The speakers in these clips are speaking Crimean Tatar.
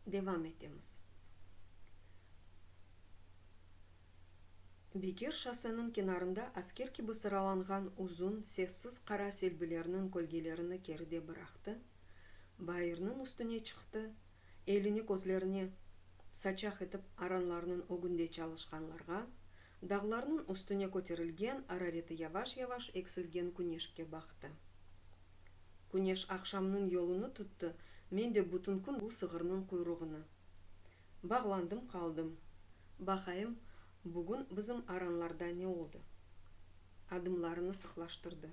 Devam etemiz. Bekir şosseniñ kenarında asker kibi sıralanğan uzun, sessiz qara selbilerniñ kölgelerini keride bıraqtı, bayırnıñ üstüne çıqtı, elini közlerine saçaq etip aranlarnıñ ögünde çalışqanlarğa, dağlarnıñ üstüne köterilgen, arareti yavaş-yavaş eksilgen küneşke baqtı. Küneş aqşamnıñ yolunı tuttı, men de bütün kün bu sığırnıñ quyruğına bağlandım qaldım. Baqayım, bugün bizim aranlarda ne oldı? Adımlarını sıqlaştırdı.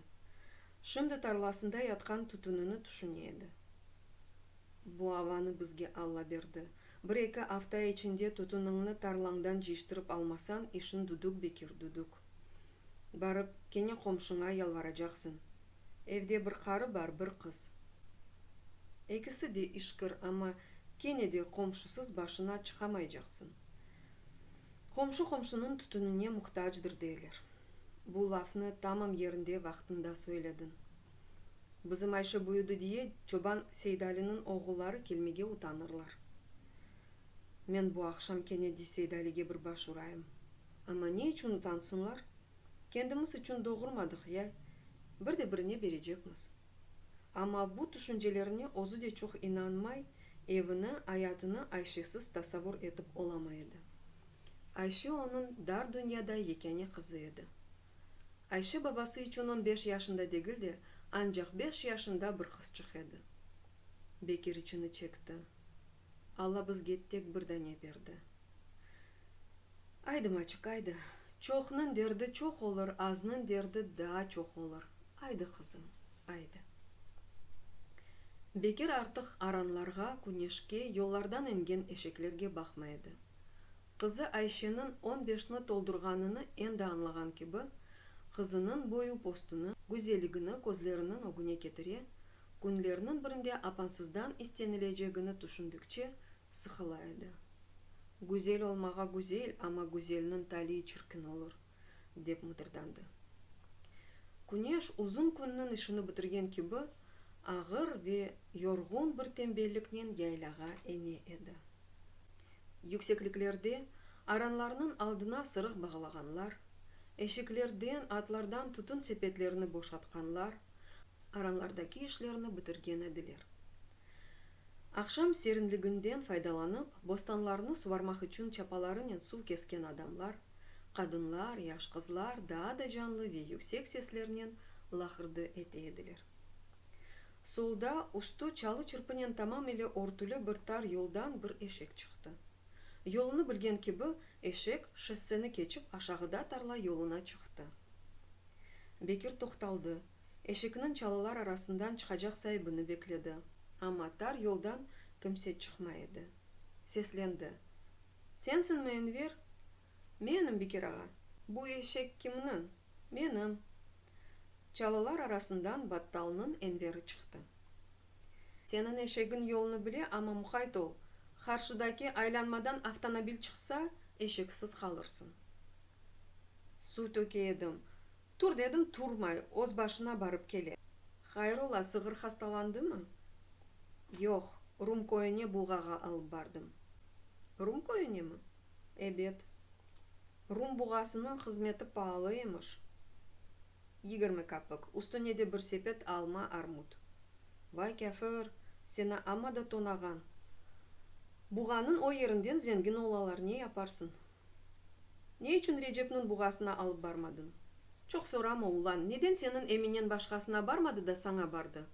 Şimdi tarlasında yatqan tütünini tüşüne edi. Bu avanı bizge Alla berdi. Bir-eki afta içinde tütüniñni tarlañdan cıyıştırıp almasañ, işiñ düdük, Bekir, düdük. Barıp, kene qomşuña yalvaracaqsıñ. Evde bir qarı bar, bir qız. Ekisi de işkir, amma kene de qomşusız başına çıqamaycaqsıñ. Qomşu qomşunıñ tütünine muhtacdır deyler. Bu lafnı tamam yerinde, vaqtında söylediñ. Bizim Ayşe büyüdi diye çoban Seydaliniñ oğulları kelmege utanırlar. Men bu aqşam kene de Seydalige bir baş urayım. Amma ne içün utansınlar? Kendimiz içün doğurmadıq ya, bir de birine berecekmiz. Amma bu tüşüncelerine özü de çoq inanmay, evini, ayatını Ayşesiz tasavur etip olamay edi. Ayşe onıñ dar dünyada yekâne qızı edi. Ayşe babası içün on beş yaşında degil de, ancaq beş yaşında bir qızçıq edi. Bekir içini çekti. Alla bizge tek bir dane berdi. Aydı, maçik, aydı. Çoqnıñ derdi çoq olur, aznıñ derdi daa çoq olur. Aydı, qızım, aydı. Bekir artıq aranlarğa, küneşke, yollardan engen eşeklerge baqmay edi. Qızı Ayşeniñ on beşni toldurğanını endi añlağan kibi, qızınıñ boyu-postunı, güzelligini közleriniñ ögüne ketire, künlerniñ birinde apansızdan istenilecegini tüşündikçe sıqıla edi. Güzel olmağa güzel, amma güzelniñ taliyi çirkin olur, dep mıtırdandı. Küneş uzun künniñ işini bitirgen kibi, ağır ve yorğun bir tembelliknen yaylağa ene edi. Yüksekliklerde aranlarnıñ aldına sırıq bağlağanlar, eşeklerden, atlardan tütün sepetlerini boşatqanlar, aranlardaki işlerni bitirgen ediler. Aqşam serinliginden faydalanıp, bostanlarnı suvarmaq içün çapalarınen suv kesken adamlar, qadınlar, yaş qızlar daa da canlı ve yüksek seslernen laqırdı ete ediler. Solda, üstü çalı-çırpınen tamam ile örtüli bir tar yoldan bir eşek çıqtı. Yolunı bilgen kibi, eşek şosseni keçip aşağıda tarla yoluna çıqtı. Bekir toqtaldı, eşekniñ çalılar arasından çıqacaq saibini bekledi, amma tar yoldan kimse çıqmay edi. Seslendi, Sensiñmi, Enver? Menim, Bekir ağa. Bu eşek kimniñ? Menim. Çalılar arasından battalnıñ Enveri çıqtı. Seniñ eşegiñ yolnı bile, amma muqayt ol, qarşıdaki aylanmadan avtomobil çıqsa, eşeksiz qalırsıñ. Suv töke edim. Tur dedim, turmay, öz başına barıp kele. Hayır ola, sığır hastalandımı? Yoq, Rum köyüne buğağa alıp bardım. Rum köyünemi? Ebet. Rum buğasınıñ hızmeti paalı emiş. 20 kapik, üstüne de bir sepet alma, armut. Vay kâfir, seni amma da tonağan. Buğanıñ o yerinden zengin olalar, ne yaparsıñ? Ne içün Recepniñ buğasına alıp barmadıñ? Çoq sorama, ulan, neden seniñ eminen başqasına barmadı da saña bardı?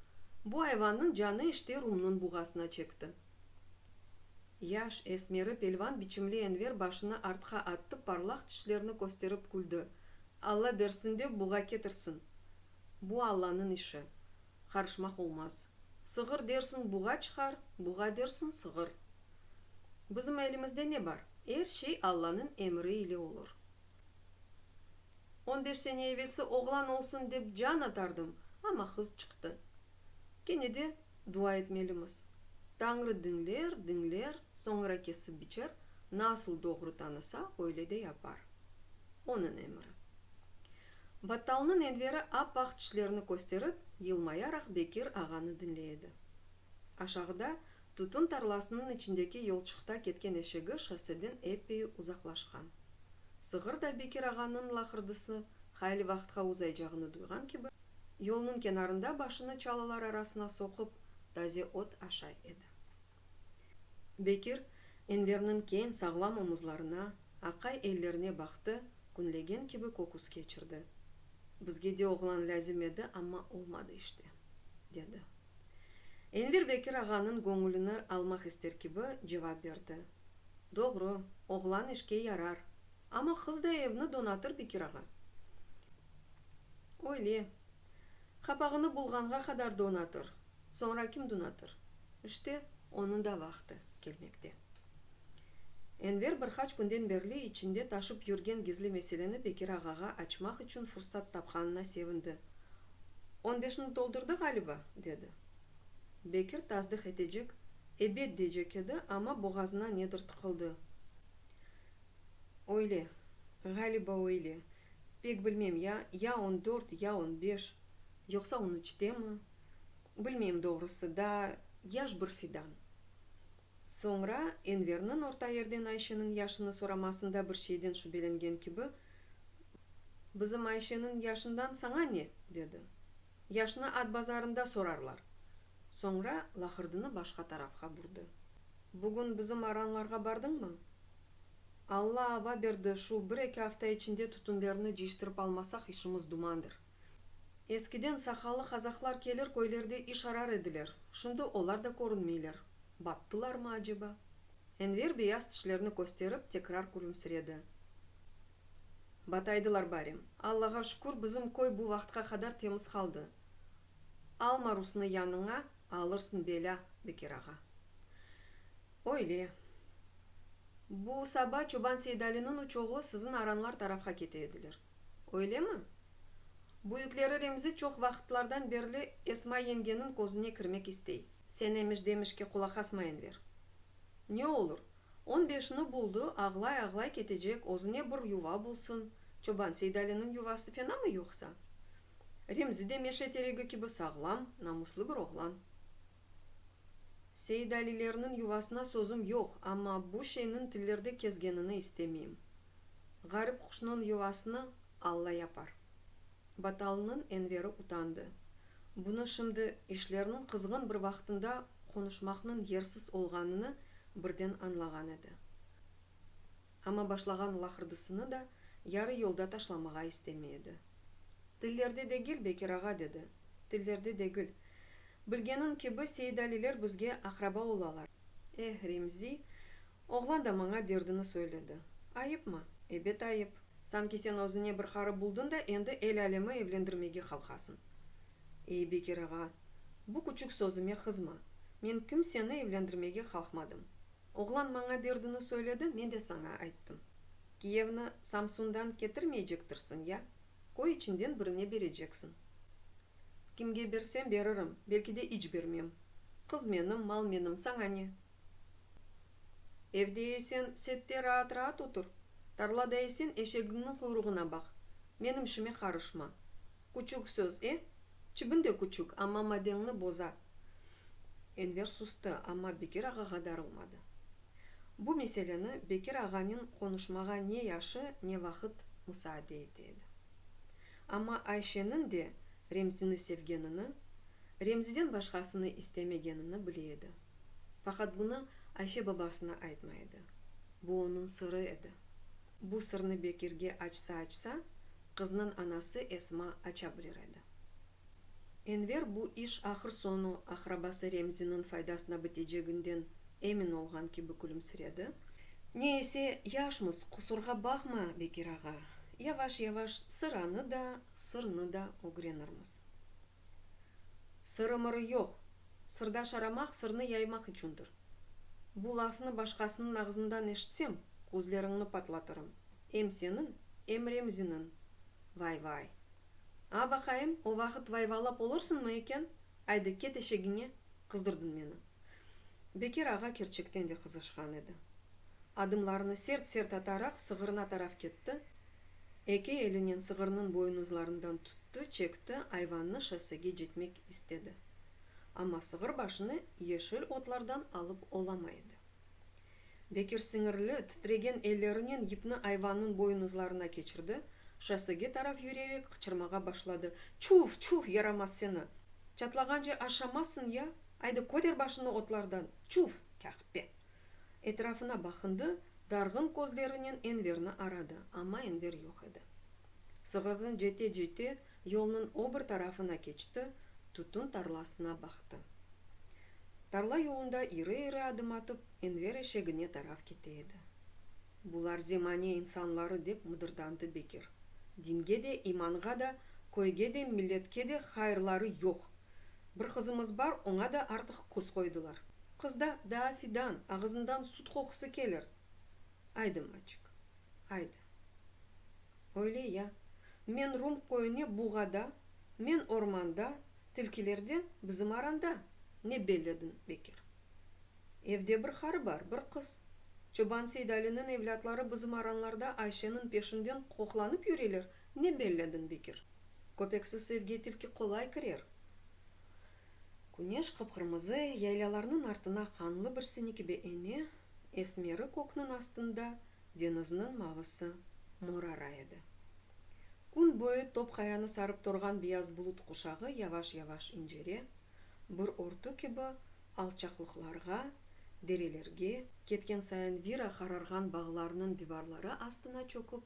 Bu ayvannıñ canı işte rumnıñ buğasına çekti. Yaş, esmeri, pelvan biçimli Enver başını artqa attı, parlaq tişlerini kösterip küldi, Alla bersin de buğa ketirsin. Bu Allanıñ işi. Qarışmaq olmaz. Sığır dersiñ buğa çıqar, buğa dersiñ sığır. Bizim elimizde ne bar? Er şey Allanıñ emri ile olur. On beş sene evelsi oğlan olsun dep can atardım, amma qız çıqtı. Kene de dua etmelimiz. Tañrı diñler, diñler, soñra kesip biçer, nasıl doğru tanısa, öyle de yapar. Onıñ emri. Battalnıñ Enveri ap-aq tişlerini kösterip, yılmayaraq Bekir ağanı diñley edi. Aşağıda. Tütün tarlasınıñ içindeki yolçıqta ketken eşegi şosseden eppeyi uzaqlaşqan. Sığır da Bekir ağanıñ laqırdısı hayli vaqıtqa uzaycağını duyğan kibi, yolnıñ kenarında başını çalılar arasına soqup, taze ot aşay edi. Bekir Enverniñ keñ, sağlam omuzlarına, aqay ellerine baqtı, künlegen kibi köküs keçirdi. Bizge de oğlan lâzim edi, amma olmadı işte, dedi. Enver Bekir ağanıñ göñülini almaq ister kibi, cevap berdi. Doğru, oğlan işke yarar, amma qız da evni donatır, Bekir ağa. Öyle. Qapağını bulğanğa qadar donatır. Soñra kim donatır? İşte, onıñ da vaqtı kelmekte. Enver bir qaç künden berli içinde taşıp yürgen gizli meseleni Bekir ağağa açmaq içün fursat tapqanına sevindi. On beşni toldurdı, ğaliba? dedi. Bekir tasdıq etecek, ebet deycek edi, amma boğazına nedir tıqıldı. Öyle, ğaliba öyle. Pek bilmem ya, ya on dört, ya on beş, yoqsa on üçtemi? Bilmeyim doğrusı, daa yaş bir fidan. Soñra Enverniñ orta yerden Ayşeniñ yaşını soramasında bir şeyden şübelengen kibi, Bizim Ayşeniñ yaşından saña ne? dedi. Yaşnı at bazarında sorarlar. Soñra laqırdını başqa tarafqa burdı. Bugün bizim aranlarğa bardıñmı? Alla ava berdi, şu bir-eki afta içinde tütünlerni cıyıştırıp almasaq işimiz dumandır. Eskiden saqallı qazaqlar kelir köylerde iş arar ediler, şimdi olar da körünmeyler. Battılarmı aceba? Enver beyaz tişlerini kösterip tekrar külümsiredi. Bataydılar barem. Allağa şükür, bizim köy bu vaqıtqa qadar temiz qaldı. Alma rusnı yanıña, alırsıñ belâ, Bekir ağa. Öyle. Bu saba çoban Seydaliniñ üç oğlu siziñ aranlar tarafqa kete ediler. Öylemi? Büyükleri Remzi çoq vaqıtlardan berli Esma yengeniñ közüne kirmek istey. Sen emiş-demişke qulaq asma, Enver. Ne olur, on beşini buldı, ağlay-ağlay ketecek, özüne bir yuva bulsın. Çoban Seydaliniñ yuvası fenamı yoqsa? Remzi de meşe teregi kibi sağlam, namuslı bir oğlan. Seydalilerniñ yuvasına sözüm yoq, amma bu şeyniñ tillerde kezgenini istemeyim. Ğarip quşnıñ yuvasını Alla yapar. Batalnıñ Enveri utandı. Bunı şimdi, işlerniñ qızğın bir vaqtında qonuşmaqnıñ yersiz olğanını birden añlağan edi. Amma başlağan laqırdısını da yarı yolda taşlamağa istemey edi. Tillerde degil, Bekir ağa, dedi. Tillerde degil. Bilgeniñ kibi, Seydaliler bizge aqraba olalar. Eh, Remzi, oğlan da maña derdini söyledi. Ayıpmı? Ebet ayıp. Sanki sen özüne bir qarı buldıñ da endi el-alemi evlendirmege qalqasıñ. Ey, Bekir ağa, bu küçük sözüme qızma. Men kimseni evlendirmege qalqmadım. Oğlan maña derdini söyledi, men de saña ayttım. Kiyevni Samsundan ketirmeycektirsiñ ya, köy içinden birine bereceksiñ. Kimge bersem beririm, belki de iç bermem. Qız menim, mal menim, saña ne? Evde esen, sette raat-raat otur, tarlada esen, eşegiñniñ quyruğına baq. Menim işime qarışma. Küçük söz, e? Çibin de küçük, amma madeñni boza. Enver sustı, amma Bekir ağağa darılmadı. Bu meseleni Bekir ağanen qonuşmağa ne yaşı, ne vaqıt musaade ete edi. Amma Ayşeniñ de Remzini sevgenini, Remziden başqasını istemegenini bile edi. Faqat bunı Ayşe babasına aytmay edi. Bu onıñ sırı edi. Bu sırnı Bekirge açsa-açsa, qıznıñ anası Esma aça bilir edi. Enver bu iş ahır-soñu aqrabası Remziniñ faydasına biteceginden emin olğan kibi külümsiredi. Ne ise, yaşmız, qusurğa baqma, Bekir ağa, yavaş-yavaş sıranı da, sırnı da ögrenirmiz. Sırı-mırı yoq, sırdaş aramaq sırnı yaymaq içündir. Bu lafnı başqasınıñ ağzından eşitsem, közleriñni patlatırım, em seniñ, em Remziniñ. Vay-vay! A, baqayım, o vaqıt vayvalap olursıñmı eken? Aydı, ket eşegiñe, qızdırdıñ meni. Bekir ağa kerçekten de qızışqan edi. Adımlarını sert-sert ataraq sığırına taraf ketti, eki elinen sığırnıñ boynuzlarından tuttı, çekti, ayvannı şossege cetmek istedi. Amma sığır başını yeşil otlardan alıp olamay edi. Bekir siñirli, titregen ellerinen yipni ayvannıñ boynuzlarına keçirdi, şossege taraf yürerek qıçırmağa başladı, Çuv, çuv, yaramaz seni! Çatlağance aşamazsıñ ya, aydı köter başını otlardan, çuv, kâhpe! Etrafına baqındı, darğın közlerinen Enverni aradı, amma Enver yoq edi. Sığırnı cete-cete yolnıñ o bir tarafına keçti, tütün tarlasına baqtı. Tarla yolunda iri-iri adım atıp, Enver eşegine taraf kete edi. Bular zemane insanları, dep mıdırdandı Bekir. Dinge de, imanğa da, köyge de, milletke de hayırları yoq. Bir qızımız bar, oña da artıq köz qoydılar. Qız da daa fidan, ağızından süt qoqusı kelir. Aydı, maçik, aydı. Öyle ya. Men rum köyüne buğada, men ormanda, tilkiler de bizim aranda. Ne bellediñ, Bekir? Evde bir qarı bar, bir qız. Çoban Seydaliniñ evlâtları bizim aranlarda Ayşeniñ peşinden qoqlanıp yüreler, ne bellediñ, Bekir? Köpeksiz evge tilki qolay kirer. Küneş qıp-qırmızı yaylalarnıñ artına qanlı bir sini kibi ene, esmeri kökniñ astında deñizniñ mavısı morara edi. Kün boyu top qayanı sarıp turğan beyaz bulut quşağı yavaş-yavaş incere, bir örtü kibi alçaqlıqlarğa, derelerge, ketken sayın vira qararğan bağlarnıñ divarları astına çökip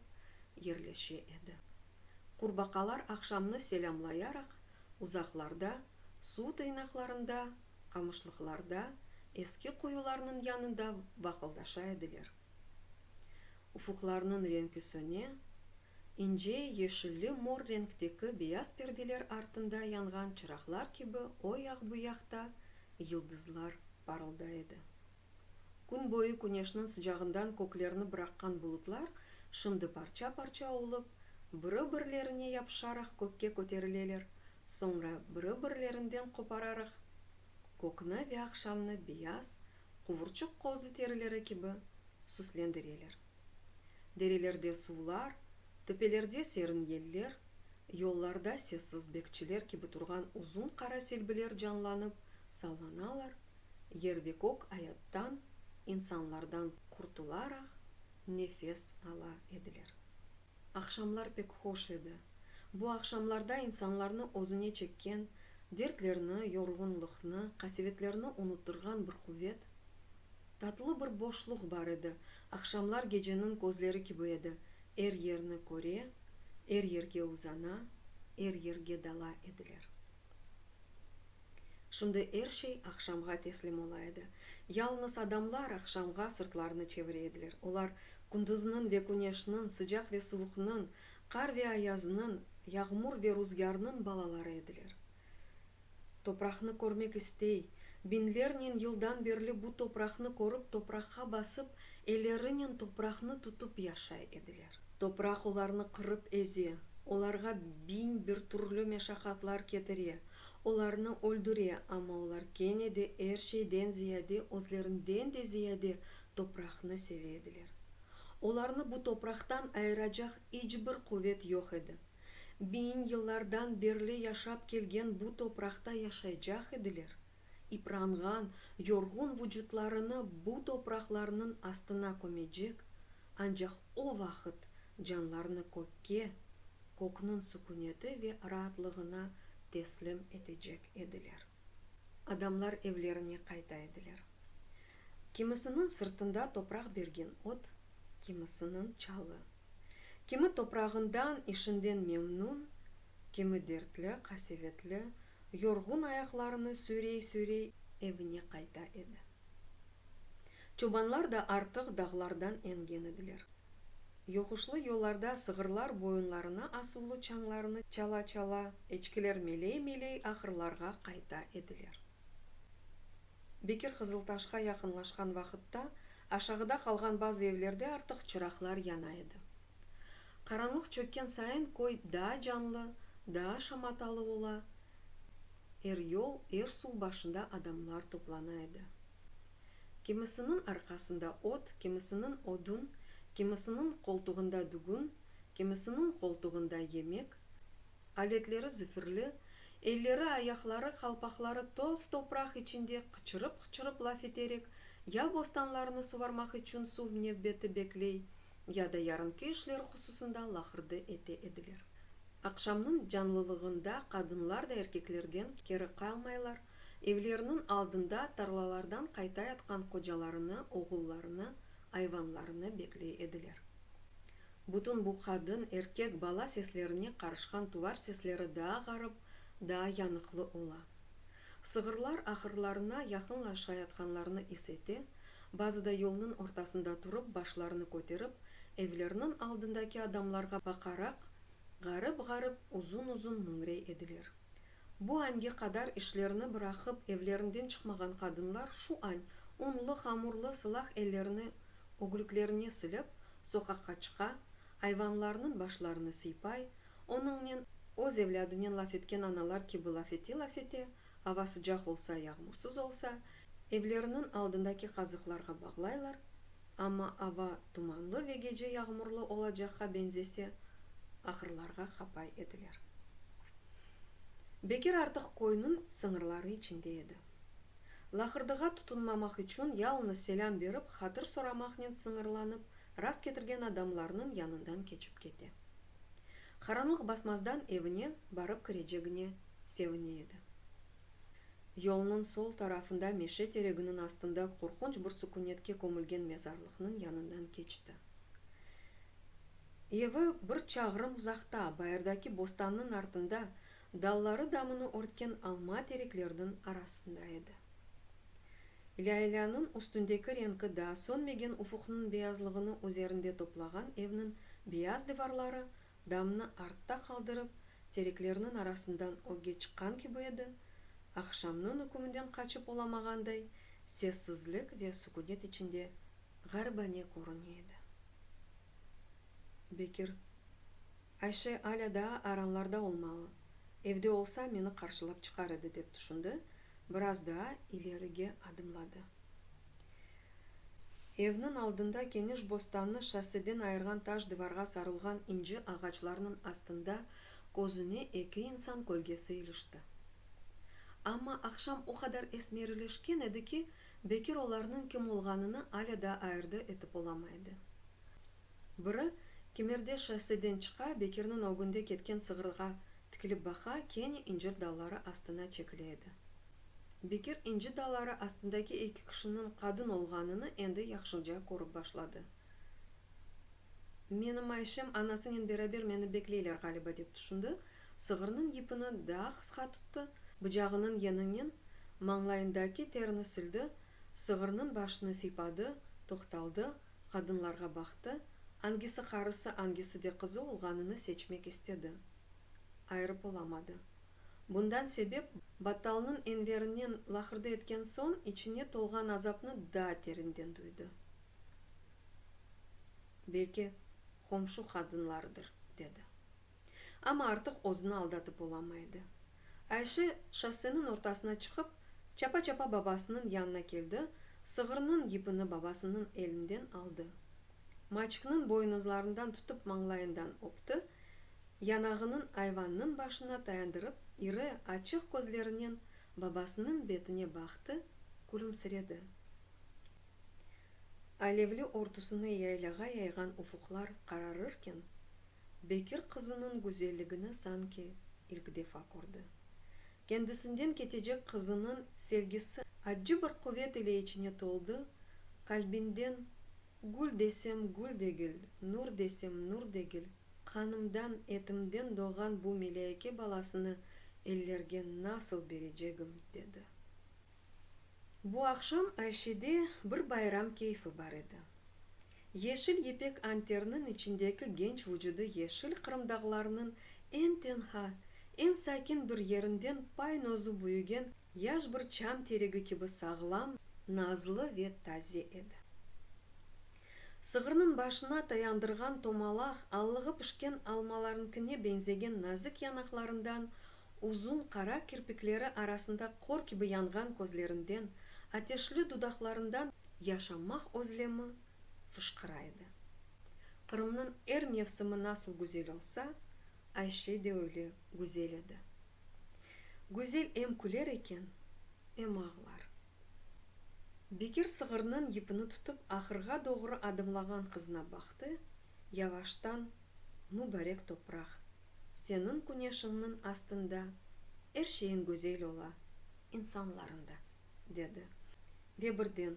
yerleşe edi. Qurbaqalar aqşamnı selâmlayaraq uzaqlarda, suv tıynaqlarında, qamışlıqlarda, eski quyularnıñ yanında vaqıldaşa ediler. Ufuqlarnıñ renki söne, ince yeşilli-mor renkteki beyaz perdeler artında yanğan çıraqlar kibi o yaq-bu yaqta yıldızlar parılday edi. Kün boyu küneşniñ sıcağından köklerni bıraqqan bulutlar şimdi parça-parça olıp, biri-birlerine yapışaraq kökke köterileler, soñra biri-birlerinden qopararaq kökni ve aqşamnı beyaz, quvurçıq qozu terileri kibi süslendireler. Derelerde suvlar, töpelerde serin yeller, yollarda sessiz bekçiler kibi turğan uzun qara selbiler canlanıp sallanalar, yer ve kök ayattan, insanlardan qurtularaq nefes ala ediler. Aqşamlar pek hoş edi. Bu aqşamlarda insanlarnı özüne çekken, dertlerni, yorğunlıqnı, qasevetlerni unuttırğan bir quvet, tatlı bir boşluq bar edi, aqşamlar geceniñ közleri kibi edi, er yerni köre, er yerge uzana, er yerge dala ediler. Şimdi er şey aqşamğa teslim ola edi. Yalıñız adamlar aqşamğa sırtlarını çevire ediler. Olar kündüzniñ ve küneşniñ, sıcaq ve suvuqnıñ, qar ve ayaznıñ, yağmur ve ruzgârnıñ balaları ediler. Topraqnı körmek istey, biñlernen yıldan berli bu topraqnı körip, topraqqa basıp, ellerinen topraqnı tutıp yaşay ediler. Topraq olarnı qırıp eze, olarğa 1001 türlü meşaqatlar ketire, olarnı öldüre, amma olar kene de er şeyden ziyade, özlerinden de ziyade topraqnı seve ediler. Olarnı bu topraqtan ayıracaq iç bir quvet yoq edi. Biñ yıllardan berli yaşap kelgen bu topraqta yaşaycaq ediler. İpranğan, yorğun vucutlarını bu topraqlarnıñ astına kömecek, ancaq o vaqıt canlarını kökke, kökniñ süküneti ve raatlığına teslim etecek ediler. Adamlar evlerine qayta ediler. Kimisiniñ sırtında topraq bergen ot, kimisiniñ çalı. Kimi toprağından, işinden memnün, kimi dertli, qasevetli, yorğun ayaqlarını süyrey-süyrey evine qayta edi. Çobanlar da artıq dağlardan engen ediler. Yoquşlı yollarda sığırlar boyunlarına asuvlı çañlarını çala-çala, eçkiler meley-meley ahırlarğa qayta ediler. Bekir Qızıltaşqa yaqınlaşqan vaqıtta aşağıda qalğan bazı evlerde artıq çıraqlar yana edi. Qaranlıq çökken sayın köy daa canlı, daa şamatalı ola, er yol, er suv başında adamlar toplana edi. Kimisiniñ arqasında ot, kimisiniñ odun, kimisiniñ qoltuğında dügün, kimisiniñ qoltuğında yemek, aletleri zifirli, Elleri, ayaqları, qalpaqları toz-topraq içinde qıçırıp-qıçırıp laf eterek, ya bostanlarını suvarmaq içün suv nevbeti bekley, ya da yarınki işleri hususında laqırdı ete ediler. Aqşamnıñ canlılığında qadınlar da erkeklerden keri qalmaylar, evleriniñ aldında tarlalardan qaytayatqan qocalarını, oğullarını, ayvanlarını bekley ediler. Bütün bu qadın, erkek, bala seslerine qarışqan tuvar sesleri daa ğarip, daa yanıqlı ola. Sığırlar ahırlarına yaqınlaşayatqanlarını is ete, bazıda yolnıñ ortasında turıp, başlarını köterip, evlerniñ aldındaki adamlarğa baqaraq, ğarip-ğarip uzun-uzun müñrey ediler. Bu ange qadar işlerini bıraqıp evlerinden çıqmağan qadınlar şu an unlı, hamurlı, sılaq ellerini öglüklerine silip, soqaqqa çıqa, ayvanlarnıñ başlarını sıypay, onıñnen öz evlâdınen laf etken analar kibi laf ete-laf ete, ava sıcaq olsa, yağmursız olsa, evleriniñ aldındaki qazıqlarğa bağlaylar, amma ava tumanlı ve gece yağmurlı olacaqqa beñzese, ahırlarğa qapay ediler. Bekir artıq köyniñ sıñırları içinde edi. Laqırdığa tutunmamaq içün yalıñız selâm berip, hatır soramaqnen sıñırlanıp, rast ketirgen adamlarnıñ yanından keçip kete. Qaranlıq basmazdan evine barıp kirecegine sevine edi. Yolnıñ sol tarafında meşe tereginiñ astında qorqunç bir sukünetke kömülgen mezarlıqnıñ yanından keçti. Evi bir çağrım uzaqta, bayırdaki bostannıñ artında, dalları damını örtken alma tereklerniñ arasında edi. Lâylânıñ üstündeki renki daa sönmegen ufuqnıñ beyazlığını üzerinde toplağan evniñ beyaz divarları damnı artta qaldırıp, tereklerniñ arasından ögge çıqqan kibi edi, aqşamnıñ üküminden qaçıp olamağanday, sessizlik ve sukünet içinde ğaribane körüne edi. Bekir, Ayşe alâ daa aranlarda olmalı, evde olsa meni qarşılap çıqar edi, dep tüşündi, biraz daa ilerige adımladı. Evniñ aldında keniş bostannı şosseden ayırğan taş divarğa sarılğan inci ağaçlarnıñ astında közüne eki insan kölgesi ilişti. Amma aqşam o qadar esmerileşken edi ki, Bekir olarnıñ kim olğanını alâ daa ayırdı etip olamay edi. Biri, kimerde şosseden çıqa, Bekirniñ ögünde ketken sığırğa tikilip baqa, kene incir dalları astına çekile edi. Bekir inci dalları astındaki eki kişiniñ qadın olğanını endi yahşıca körip başladı. Menim Ayşem anasınen beraber meni bekleyler ğaliba dep tüşündi, sığırnıñ yipini daa qısqa tuttı, bıcağınıñ yeninen mañlayındaki terini sildi, sığırnıñ başını sıypadı, toqtaldı, qadınlarğa baqtı, angisi qarısı, angisi de qızı olğanını seçmek istedi. Ayırıp olamadı. Bundan sebep, Battalnıñ Enverinen laqırdı etken soñ içine tolğan azapnı daa terinden duydı. Belki, qomşu qadınlarıdır, dedi. Amma artıq özüni aldatıp olamay edi. Ayşe şosseniñ ortasına çıqıp, çapa-çapa babasınıñ yanına keldi, sığırnıñ yipini babasınıñ elinden aldı. Maçikniñ boynuzlarından tutıp mañlayından öpti, yanağınıñ ayvannıñ başına tayandırıp iri, açıq közlerinen babasınıñ betine baqtı, külümsiredi. Alevli örtüsini yaylağa yayğan ufuqlar qararırken, Bekir qızınıñ güzelligini sanki ilk defa kördi. Kendisinden ketecek qızınıñ sevgisi accı bir quvet ile içine toldı, qalbinden Gül desem gül degil, nur desem nur degil, qanımdan, etimden doğğan bu melâike balasını ellerge nasıl berecegim, dedi. Bu aqşam Ayşede bir bayram keyfi bar edi. Yeşil yipek anterniñ içindeki genç vucudı yeşil Qırım dağlarınıñ eñ tenha, eñ sakin bir yerinden pay-nozu büyügen yaş bir çam teregi kibi sağlam, nazlı ve taze edi. Sığırnıñ başına tayandırğan tomalaq, allığı pişken almalarıñkine beñzegen nazik yanaqlarından Uzun qara kirpikleri arasında qor kibi yanğan közlerinden, ateşli dudaqlarından yaşamaq özlemi fışqıra edi. Qırımnıñ er mevsimi nasıl güzel olsa, Ayşe de öyle güzel edi. Güzel em küler eken, em ağlar. Bekir sığırnıñ yipini tutıp ahırğa doğru adımlağan qızına baqtı, yavaştan, Mubarek topraq, seniñ küneşiñniñ astında er şeyiñ güzel ola, insanlarıñ da, dedi. Ve birden,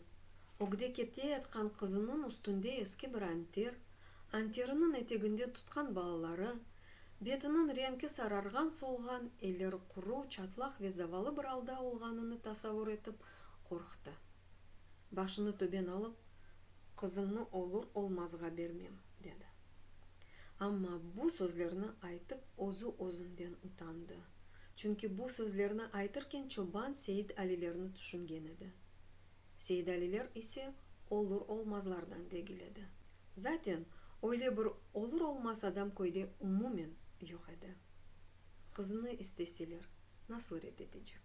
ögde keteyatqan qızınıñ üstünde eski bir anter, anteriniñ eteginde tutqan balaları, betiniñ renki sararğan-solğan, elleri quru, çatlaq ve zavalı bir alda olğanını tasavur etip, qorqtı. Başını töben alıp, Qızımnı olur-olmazğa bermem, dedi. Amma bu sözlerni aytıp özü-özünden utandı. Çünki bu sözlerni aytırken çoban Seit-Alilerni tüşüngen edi. Seit-Aliler ise olur-olmazlardan degil edi. Zaten, öyle bir olur-olmaz adam köyde umumen yoq edi. Qızını isteseler, nasıl red etecek?